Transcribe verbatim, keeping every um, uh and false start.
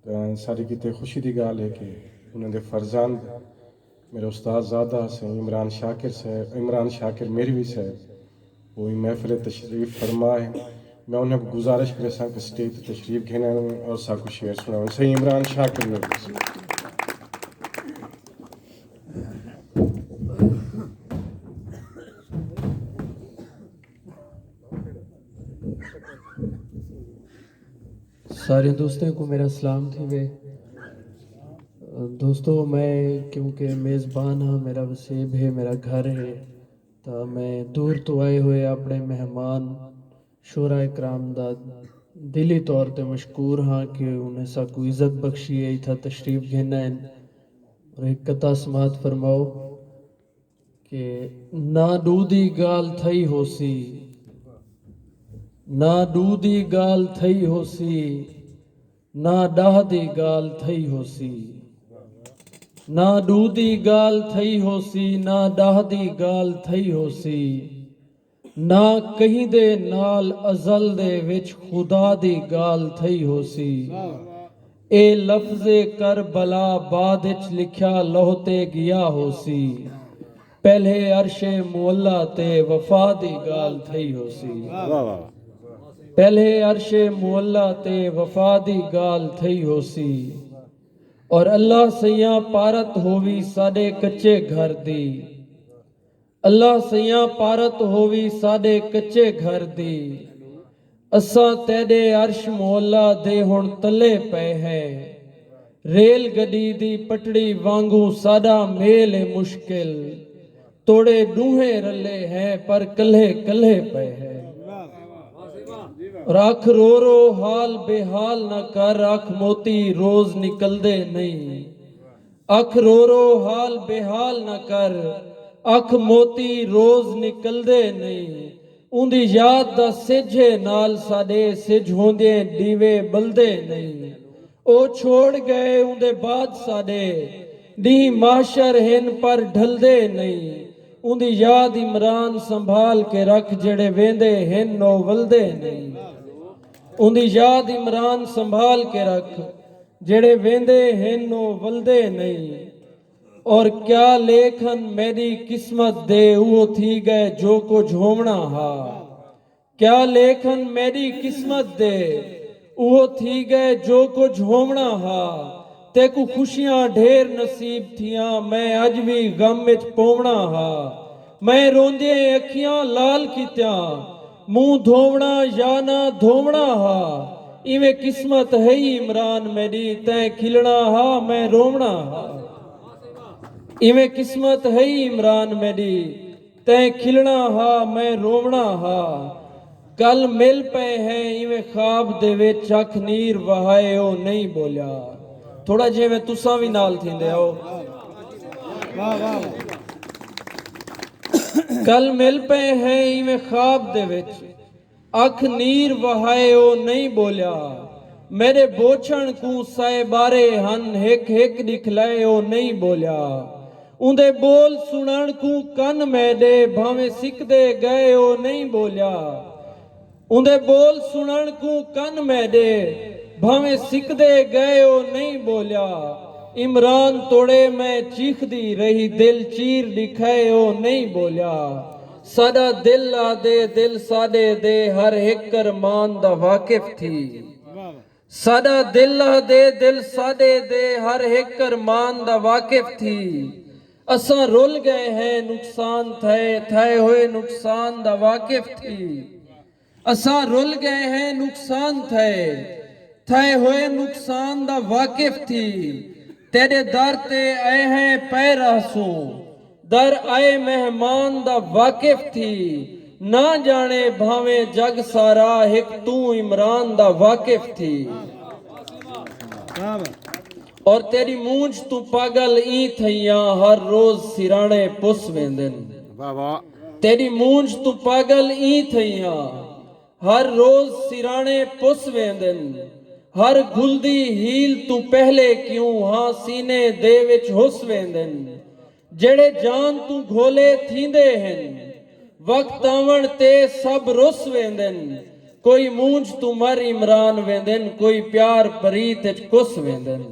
ساݙے کیتے خوشی دی ڳالھ ہے کہ انہاں دے فرزند میرے استاد زادہ سئیں عمران شاکر صاحب، عمران شاکر میروی صاحب، وہ ایں محفل تشریف فرما ہے۔ میں انہاں کو گزارش کرے ساں کہ سٹیج تے تشریف گھن آون اور ساکو شعر سناون۔ سئیں عمران شاکر میروی صاحب۔ سارے دوستیں کو میرا سلام تھی وے۔ دوستو، میں کیونکہ میزبان ہاں، میرا وسیب ہے، میرا گھر ہے، تو میں دور تو آئے ہوئے اپنے مہمان شعراء کرام دا دلی طور تے مشکور ہاں کہ انہیں ساکو عزت بخشی ہے، اتھا تشریف گھن آئن۔ اور ایک قطعہ سماعت فرماؤ کہ نہ ݙو دی ڳالھ تھئی ہوسی، نہ ݙو دی ڳالھ تھئی ہوسی، نہ ݙاہ دی ڳالھ تھئی ہوسی۔ نہ ݙو دی ڳالھ تھئی ہوسی، نہ ݙاہ دی ڳالھ تھئی ہوسی، نہ کہیں دے نال ازل دے وچ خدا دی ڳالھ تھئی ہوسی۔ اے لفظ کربلا بعد اچ لکھیا لوح تے ڳیا ہوسی۔ پہلے عرش معلی تے وفا دی ڳالھ تھئی ہوسی۔ پہلے عرش معلی تے وفا دی ڳالھ تھئی ہوسی۔ اور اللہ سئیاں پارت ہووی ساݙے کچے گھر دی۔ اللہ سئیاں پارت ہووی ساݙے کچے گھر دی۔ اساں تیݙے عرش معلی دے ہݨ تلے پئے ہیں۔ ریل گݙی دی پٹڑی وانگوں ساݙا میل اے مشکل۔ توڑے ݙوہیں رلے ہیں پر کلھے کلھے پئے ہیں۔ اور اکھ رو رو حال بے حال نہ کر، اکھ موتی روز نکلدے نئیں۔ اکھ رو رو حال بے حال نہ کر، اکھ موتی روز نکلدے نئیں۔ اوندی یاد دا سجھ ہے نال ساݙے، سجھ ہوندیں ݙیوے ٻلدے نئیں۔ او چھوڑ ڳئے اوندے بعد ساݙے، ݙینہہ محشر ہن پر ڈھلدے نئیں۔ اوندی یاد عمران سنبھال کے رکھ، جیڑھے ویندے ہن او ولدے نئیں۔ اوندی یاد عمران سنبھال کے رکھ، جیڑھے ویندے ہن او ولدے نئیں۔ اور کیا لیکھ ہن میݙی قسمت دے، اوہو تھی ڳئے جو کجھ ہووݨا ہا۔ کیا لیکھ ہن میݙی قسمت دے، اوہو تھی ڳئے جو کجھ ہووݨا ہا۔ تیکوں خوشیاں ڈھیر نصیب تھیاں، میں اڄ وی غم اچ پووݨا ہا۔ میں روندیں اکھیاں لال کیتیاں، منہ دھووݨا یا نہ دھووݨا ہا۔ ایویں قسمت ہئی عمران میݙی، تیں کھلݨا ہا میں رووݨا ہا۔ ایویں قسمت ہئی عمران میݙی، تیں کھلݨا ہا میں رووݨا ہا۔ کل مل پئے ہیں ایویں خواب دے وچ، اکھ نیر وہائے او نئیں ٻولیا۔ تھوڑا جیویں تساں وی نال تھیندے ہو۔ کل مل پئے ہیں ایویں خواب دے وچ، اکھ نیر وہائے او نئیں ٻولیا۔ میݙے بوچھݨ کوں سائے ٻارے ہن، ہک ہک ݙکھلائے او نئیں ٻولیا۔ اوندے ٻول سݨݨ کوں کن میݙے، بھانویں سکدے ڳئے او نئیں ٻولیا۔ اوندے ٻول سݨݨ کوں کن میݙے، بھانویں سکدے ڳئے او نئیں ٻولیا۔ عمران توڑے میں چیخدی رہی، دل چیر ݙکھائے او نئیں ٻولیا۔ ساݙا دل آہدے دل ساݙے دے ہر ہک ارمان دا واقف تھی۔ ساݙا دل آہدے دل ساݙے دے ہر ہک ارمان دا واقف تھی۔ اساں رل ڳئے ہیں نقصان تھئے، تھئے ہوئے نقصان دا واقف تھی۔ اساں رل ڳئے ہیں نقصان تھئے، تھئے ہوئے نقصان دا واقف تھی۔ تیݙے در تے آئے ہیں پئے رہسوں، در آئے مہمان دا واقف تھی۔ نہ ڄاݨے بھانویں جڳ سارا، ہک توں عمران دا واقف تھی۔ اور تیݙی مونجھ توں پاڳل ایں تھئیاں، ہر روز سراݨے پس ویندن۔ تیݙی مونجھ توں پاڳل ایں تھئیاں، ہر روز سراݨے پس ویندن۔ ہر گھلدی ہیل توں پہلے کیوں ہاں سینے دے وچ ہس ویندن۔ جیڑھے جان توں گھولے تھیندے ہن، وقت آوݨ تے سب رس ویندن۔ کوئی مونجھ توں مر عمران ویندن، کوئی پیار پریت اچ کس ویندن۔